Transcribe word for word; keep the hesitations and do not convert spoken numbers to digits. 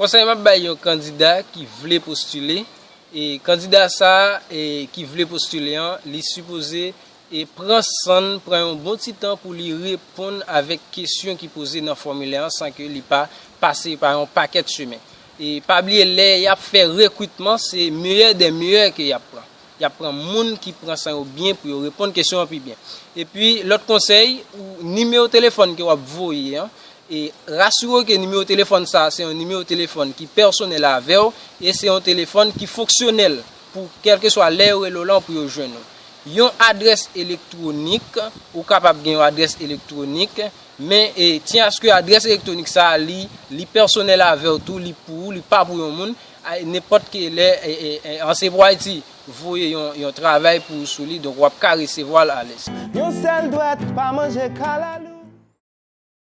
Konsèy m ap bay yon kandida ki vle postile, e kandida sa a, e ki vle postile an, li sipoze e pran sann, pran yon bon ti tan pou li reponn avèk kesyon ki poze nan fòmilè an san ke li pa pase pa yon pakèt chemen. E pa bliye, lè y ap fè rekritman, se meyè dè meyè ke y ap pran. Y ap pran moun ki pran san yo byen pou yo reponn kesyon an pi byen. Epi, lòt konsèy, ou nimewo telefòn ke w ap voye an, e rasire w ke nimewo telefòn sa a se yon nimewo telefòn ki pèsonèl avè w, e se yon telefòn ki fonksyonèl pou kèlkeswa lè yo rele w lan pou yo jwenn ou. Yon adrès elektwonik, ou kapab gen yon adrès elektwonik, men e, tyen aske adrès elektwonik sa a, li, li pèsonèl avè w tou, li pou ou, li pa pou yon moun. A, nenpòt ki lè, e, e, e, Anse pou Ayiti voye yon, yon travay pou ou sou li, donk w ap ka resevwa l alèz. Yon sèl dwèt pa manje kalalou.